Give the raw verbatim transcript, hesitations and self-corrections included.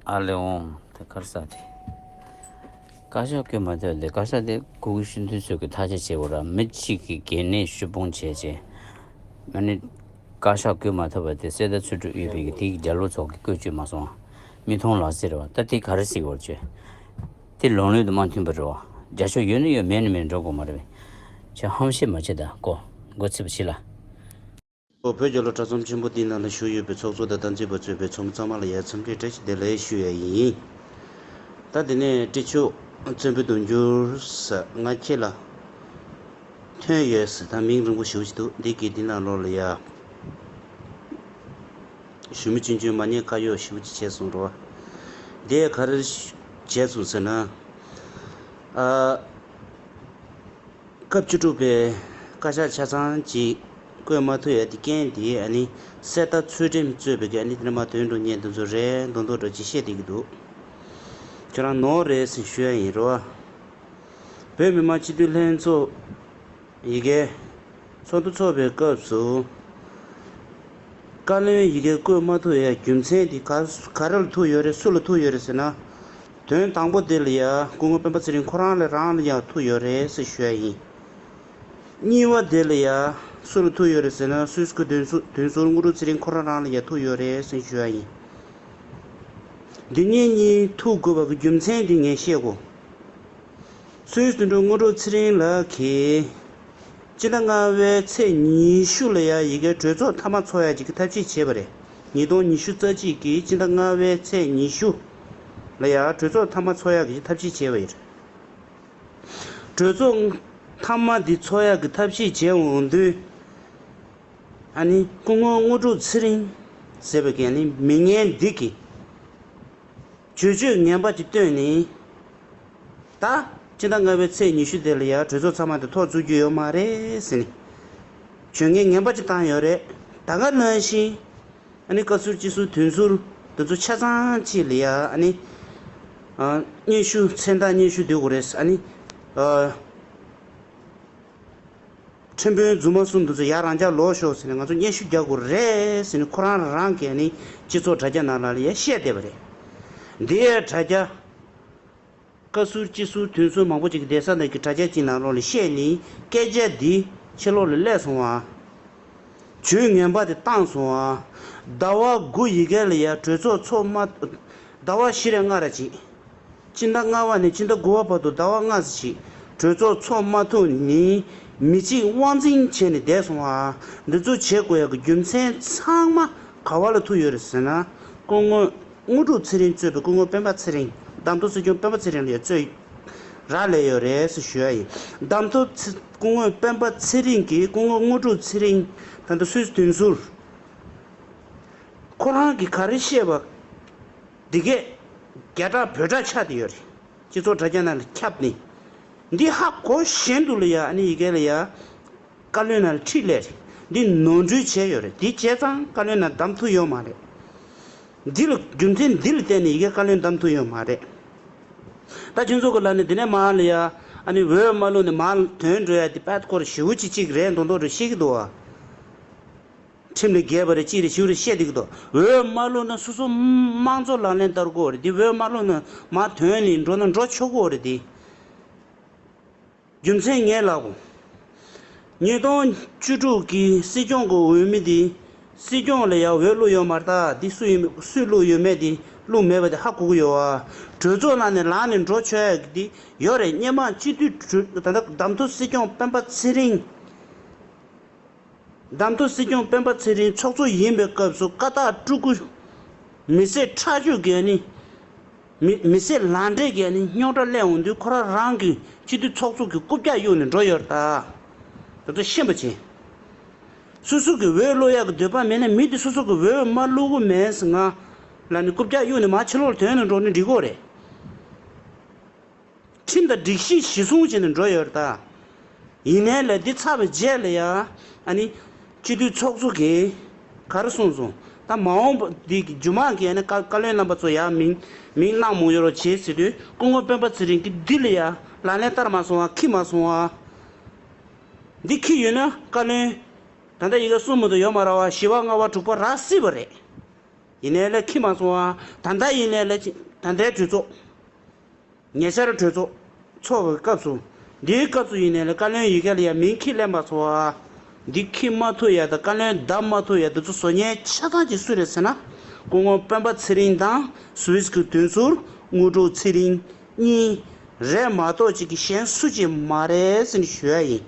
ཨ་ལེ་འོང་དེ་གར་ས་དེ། བཀའ་ཤག་བསྐོས་མ་ཐུབ་དེ་བཀའ་ཤག་དེ་གུ་གུ་ཤུན་ཐུན་ཚོད་ཀྱི་ཐག་གཅོད་བྱེད་དགོས་ར། མི་གཅིག་གི་གལ་གནད་ཤུད་སྤོང་བྱས་རྗེས། ཨ་ནི། བཀའ་ཤག་བསྐོས་མ་ཐུབ་པ་དེ་གསེར་རྟ་ཚོ་དྲུག་ཡོད་པའི་གི་དེའི་རྒྱ་ལོ་ཚོགས་ཀྱི་བསྐོས་བཅུག་མ་སོང་། མི་མཐོང་ལག་ཟེར་བ་ད་དེ་ག་རེ་ཟེར་བར་བྱོས། དེ་ལོང་ལོང་དུ་མ་མཐུན་པ་རེད་བ། རྒྱ་ཤོག་ཡོད་ན་ཡོད་མེད་ན་མེད་འགྲོ་དགོས་མ་རེད་པས། ཁྱོད་ཧམ་བཤད་མ་བྱེད་ད་ཀོ། མགོ་ཚིག་པ་ཕྱི་ལ། ཨོ་བོད་རྒྱལ་ལོ་དྲ་ཚོམས་ཆེན་པོ་འདིའི་ནང་ལ་བཞུགས་ཡོད་པའི་ཚོགས་གཙོ་དང་སྟངས་འཛིན་པ་གཙོས་པའི་ཚོགས་མི་ཚང་མ་ལ་ཡ་འཚམས་འདྲི་བཀྲ་ཤིས་བདེ་ལེགས་ཞུ་ཡ་ཡིན། ད་དེ་ནས་བཀྲ་ཤིས་བརྩོན་འགྲུས་དུང་འགྱུར་ཟེར་ང་ཁྱེད་ལ་ཐོན་ཡོད་ཟེར། ད་མིང་རིང་པོ་ཞེ་པོ་ཞིག་འདུག་འདི་གི་འདི་ནང་ལོགས་ལ་ཡ། ཞུ་མི་ཆུང་ཆུང་མ་ཉེས་ཁ་གཡོག་ཞེ་པོ་ཅིག་བྱས་སོང་རོ། འདི་ག་རེ་བྱས་སོང་ཟེར་ན། ཨ། སྐབས་བཅུ་དྲུག་པའི་བཀའ་ཤག་ཆ་ཚང་གཅིག་བསྐོས་མ་ཐུབ་ཡ་དེ་རྐྱེན་དེ་ཨ་ནི་གསེར་རྟ་ཚུལ་ཁྲིམས་གཙོས་པའི་གི་ཨ་ནི་དེ་ནས་མ་དོན་འགྲོ་ཉེན་དེ་ཚོ་རེད་མདོག་མདོག་འདྲ་ཅིག་བཤད་བསྡད་ཀྱི་འདུག་ཁྱོད་རང་ནོར་རེད་ཟེར་ཞུ་ཡ་ཡིན་རོ། བོད་མི་མང་སྤྱི་འཐུས་ལྷན་ཚོགས་ཡི་གེ་ཚོགས་འདུ་འཚོགས་པའི་སྐབས་སུ། བཀའ་བློན་ཡི་གེ་བསྐོས་མ་ཐུབ་ཡ་རྒྱུ་མཚན་དེ་ག་ག་རེ་ལ་ཐུག་ཡོད་རེད། སུ་ལ་ཐུག་ཡོད་རེད་ཟེར་ན། དོན་དང་པོ་དེ་ལ་ཡ་སྐུ་ངོ་སྤེན་པ་ཚེ་རིང་ཁོ་རང་ལ་རང་ལ་ཡང་ཐུག་ཡོད་རེད་ཟེར་ཞུ་ཡ་ཡིན། གཉིས་པ་དེ་ལ་ཡ་སུ་ལ་ཐུག་ཡོད་རེད་ཟེར་ན་སུད་སི་གི་དོན་ཟུར་དོན་ཟུར་དངོས་གྲུབ་ཚེ་རིང་ཁོ་རང་རང་ལ་ཡ་ཐུག་ཡོད་རེད་ཟེར་ཞུ་ཡ་ཡིན། འདི་གཉིས་གཉིས་ཐུག་དགོས་པ་གི་རྒྱུ་མཚན་དེ་ངས་བཤད་དགོས། སུད་སི་དོན་གྲུབ་དངོས་གྲུབ་ཚེ་རིང་ལགས་ཀྱིས། སྤྱི་ཟླ་ལྔ་པའི་ཚེས་ཉི་ཤུ་ལ་ཡ་ཡི་གེ་གྲོས་ཚོགས་མཐའ་མ་འཚོགས་ཡ་གཅིག་གི་ཐབས་ཤེས་བྱས་པ་རེད། ཉིས་སྟོང་ཉི་ཤུ་རྩ་གཅིག་གི་སྤྱི་ཟླ་ལྔ་པའི་ཚེས་ཉི་ཤུ་ལ་ཡ་གྲོས་ཚོགས་མཐའ་མ་འཚོགས་ཡ་གི་ཐབས་ཤེས་བྱས་པ་ཡིན། གྲོས་ཚོགས་མཐའ་མ་འདི་འཚོགས་ཡ་གི་ཐབས་ཤེས་བྱས་འོང་དུས། ཨ་ནི་སྐུ་ངོ་དངོས་གྲུབ་ཚེ་རིང་ཟེར་བའི་གི་ཨ་ནི་མི་ངན་འདི་གིས། བརྗོད་བྱ་ངན་པ་ཅིག་བཏོན་ནས། ད་སྤྱི་ཟླ་ལྔ་པའི་ཚེས་ཉི་ཤུ་དེ་ལ་ཡང་གྲོས་ཚོགས་ཚང་མ་དེ་ཐོག་བཙུགས་རྒྱུ་ཡོད་མ་རེད་ཟེར་ནས། བརྗོད་ངན་ངན་པ་ཅིག་བཏང་ཡོད་རེད། ད་ག་ནང་བཞིན། ཨ་ནི་བཀའ་ཟུར་སྤྱི་ཟུར་དོན་ཟུར་དེ་ཚོ་ཆ་ཚང་གཅིག་ལ་ཡ་ཨ་ནི། ཨ། སྙན་ཞུ་མཚན་རྟགས་སྙན་ཞུ་འདོན་དགོས་རེད། ཨ་ནི། ཨ། ཁྲིམས་དཔོན་རྫུན་མ་གསུམ་དེ་ཚོ་ཡར་རང་འཇགས་ལོག་ཤོག་ཟེར་ནས་ང་ཚོ་སྙན་ཞུ་རྒྱག་དགོས་རེད་ཟེར་ནས་ཁོ་རང་རང་གིས་ནི་སྤྱི་ཚོགས་དྲ་རྒྱ་ནང་ལ་ལ་ཡ་བཤད་བསྡད་པ་རེད། འདི་ཡའི་དྲ་རྒྱ། བཀའ་ཟུར་སྤྱི་ཟུར་དོན་ཟུར་མང་པོ་ཅིག་གིས་བསྡད་ས་ནང་གི་དྲ་རྒྱ་གཅིག་ནང་ལོགས་ལ་བཤད་ནི་སྐད་ཆ་འདི་ཕྱི་ལོགས་ལ་སླེབས་སོང་བ། བརྗོད་ངན་པ་དེ་བཏང་སོང་བ། ཟླ་བ་དགུ་ཡི་གེ་ལ་ཡ་གྲོས་ཚོགས་ཚོགས་མ། ཟླ་བ་བཞི་རེ་ལྔ་རེ་ཅིག་སྤྱི་ཟླ་ལྔ་པ་ནས་སྤྱི་ཟླ་དགུ་པ་བར་དུ་ཟླ་བ་ལྔ་ཙམ་ཞིག་གྲོས་ཚོགས་ཚོགས་མ་ཐུབ་ནས་མི་གཅིག་དབང་འཛིན་བྱས་ནས་བསྡད་སོང་བ། འདི་ཚོ་བྱེད་དགོས་ཡག་གི་རྒྱུ་མཚན་ཚང་མ་ག་བ་ལ་ཐུག་ཡོད་རེད་ཟེར་ན། སྐུ་ངོ་དངོས་གྲུབ་ཚེ་རིང་གཙོས་པའི་སྐུ་ངོ་སྤེན་པ་ཚེ་རིང་། བདམས་ཐོན་སྲིད་སྐྱོང་སྤེན་པ་ཚེ་རིང་ལ་གཙོས་རག་ལས་ཡོད་རེད་ཟེར་ཞུ་ཡ་ཡིན། བདམས་ཐོན་ཚེ་སྐུ་ངོ་སྤེན་པ་ཚེ་རིང་གིས་སྐུ་ངོ་དངོས་གྲུབ་ཚེ་རིང་ད་ལྟ་སུད་སི་དོན་ཟུར། ཁོ་རང་གིས་ག་རེ་བཤད་པ། འདི་གས་རྒྱ་གྲགས་བོད་གྲགས་ཆགས་བསྡད་ཡོད་རེད། སྤྱི་ཚོགས་དྲ་རྒྱ་ནང་ལ་ཁྱབ་ནས། འདི་ཧ་གོ་བཞིན་དུ་ལ་ཡ་ཨ་ནི་ཡི་གེ་ལ་ཡ། བཀའ་བློན་ནང་ལ་ཁྲིད་ལས་རེད། འདི་ནོར་འཁྲུལ་བྱས་ཡོད་རེད། འདི་བྱས་ཙང་བཀའ་བློན་ནང་བདམས་ཐུབ་ཡོད་མ་རེད། འདི་ལ་རྒྱུ་མཚན་འདི་ལ་བརྟེན་ནས་ཡི་གེ་བཀའ་བློན་བདམས་ཐུབ་ཡོད་མ་རེད། ད་ཁྱོད་ཚོ་གི་ལ་ནི་འདི་ནས་མར་ལ་ཡ་ཨ་ནི་འོས་མ་བླུགས་ནས་མར་ཐོན་འགྲོ་ཡ་འདི་དཔེ་སྐོར་ཞེ་པོ་ཅིག་ཅིག་རེད་མདོག་མདོག་འདྲ་བཤད་ཀྱི་འདུག་བ། ཁྲིམས་ལས་འགལ་བ་རེད་ཅི་རེད་ཞུ་རེད་བཤད་འདུག་གི་འདུག་འོས་མ་བླུགས་ན་སོ་སོ་དམངས་གཙོ་ལག་ལེན་བསྟར་དགོས་རེད་དེ། འོས་མ་བླུགས་ན་མར་ཐོན་ནས་འགྲོ་ན་འགྲོ་ཆོག་གི་རེད་དེ། རྒྱུ་མཚན་ངས་ལབ་གོ། ཉིས་སྟོང་བཅུ་དྲུག་གི་སྲིད་སྐྱོང་གི་འོས་མི་དེ་སྲིད་སྐྱོང་ལ་ཡང་འོས་བླུགས་ཡོད་མ་རེད། ད་དེ་སུ་ཡིན་སུས་བླུགས་ཡོད་མེད་དེ་བླུགས་མེད་པ་དེ་ཧ་གོ་གི་ཡོད་ཨ། གྲོས་ཚོགས་ནང་ནས་ལངས་ནས་འགྲོ་ཆོག་ཡ་གི་དེ་ཡོད་རེད། སྔོན་མ་སྤྱི་འཐུས་གྲོས་ད་ལྟ་བདམས་ཐོན་སྲིད་སྐྱོང་སྤེན་པ་ཚེ་རིང་། བདམས་ཐོན་སྲིད་སྐྱོང་སྤེན་པ་ཚེ་རིང་ཚོགས་གཙོ་ཡིན་པའི་སྐབས་སུ་ཀ་དག་སྤྲུལ་སྐུ། མི་སེར་ཁྲག་སྦྱོར་གྱི་ནི། མི་མི་སེར་ལག་འབྲེལ་གྱི་ནི་རྙོག་དྲ་སླེབས་འོང་དུས་ཁོ་རང་རང་གི་སྤྱི་འཐུས་ཚོགས་གཙོ་གི་རྐུབ་བཀྱག་གཡུགས་ནས་འགྲོ་ཡོད་རེད་ད། དེ་ཚོ་ཤེས་པ་བྱེད། སོ་སོ་གི་འོས་བླུག་ཡག་གི་འདོད་པ་མེད་ན་མི་དེ་སོ་སོ་གི་འོས་མ་བླུག་གི་མེད་ཟེར་ང་ལ་ནི་རྐུབ་བཀྱག་གཡུགས་ནས་མར་ཕྱི་ལོགས་ལ་ཐོན་ནས་འགྲོ་ནི་འགྲིག་གི་རེད། ཁྲིམས་དང་སྒྲིག་གཞི་གཞི་བཟུང་བྱས་ནས་འགྲོ་ཡོད་རེད་ད། ཡིན་ནའི་ལས་འདི་ཚར་བའི་རྗེས་ལ་ཡ། ཨ་ནི། སྤྱི་འཐུས་ཚོགས་གཙོ་གིས་ག་རེ་གསུངས་སོང་། ད་མ་འོངས་པ་འདི་གི་རྒྱུ་མ་གི་ཨ་ནི་བཀའ་བཀའ་བློན་རྣམ་པ་ཚོ་ཡ་མིང་མིང་གནང་མོ་ཡོད་རོགས་བྱེད་ཟེར་དུས་སྐུ་ངོ་སྤེན་པ་ཚེ་རིང་གིས་འདི་ལ་ཡ་ལག་ལེན་བསྟར་མ་སོང་བ་ཁྱི་མ་སོང་བ། འདི་ཁྱི་ཡོད་ན་བཀའ་བློན། ད་ལྟ་ཡི་གེ་གསུམ་མ་གཏོགས་ཡོད་མ་རེད་བ། བཞི་པ་ལྔ་པ་དྲུག་པ་རག་སྲིད་པ་རེད། ཡིན་ནའི་ལས་འཁྱེར་མ་སོང་བ། ད་ལྟ་ཡིན་ནའི་ལས་ད་ལྟའི་གྲོས་ཚོགས། ཉེ་ཆར་གྲོས་ཚོགས་ཚོགས་པའི་སྐབས་སུ། འདིའི་སྐབས་སུ་ཡིན་ནའི་ལས་བཀའ་བློན་ཡི་གེ་ལ་ཡང་མིང་འཁྱེར་ལེན་པ་སོང་བ། འདི་འཁྱེར་མ་ཐུབ་ཡ་དང་བཀའ་བློན་བདམས་མ་ཐུབ་ཡ་འདི་ཚོ་བཟོ་མཁན་ཆ་ཚང་གཅིག་སུ་རེད་ཟེར་ན། སྐུ་ངོ་སྤེན་པ་ཚེ་རིང་དང་སུད་སི་གི་དོན་ཟུར་དངོས་གྲུབ་ཚེ་རིང་གཉིས་རེད་མ་གཏོགས་གཅིག་གི་གཞན་སུ་གཅིག་མ་རེད་ཟེར་ནས་ཞུ་ཡ་ཡིན།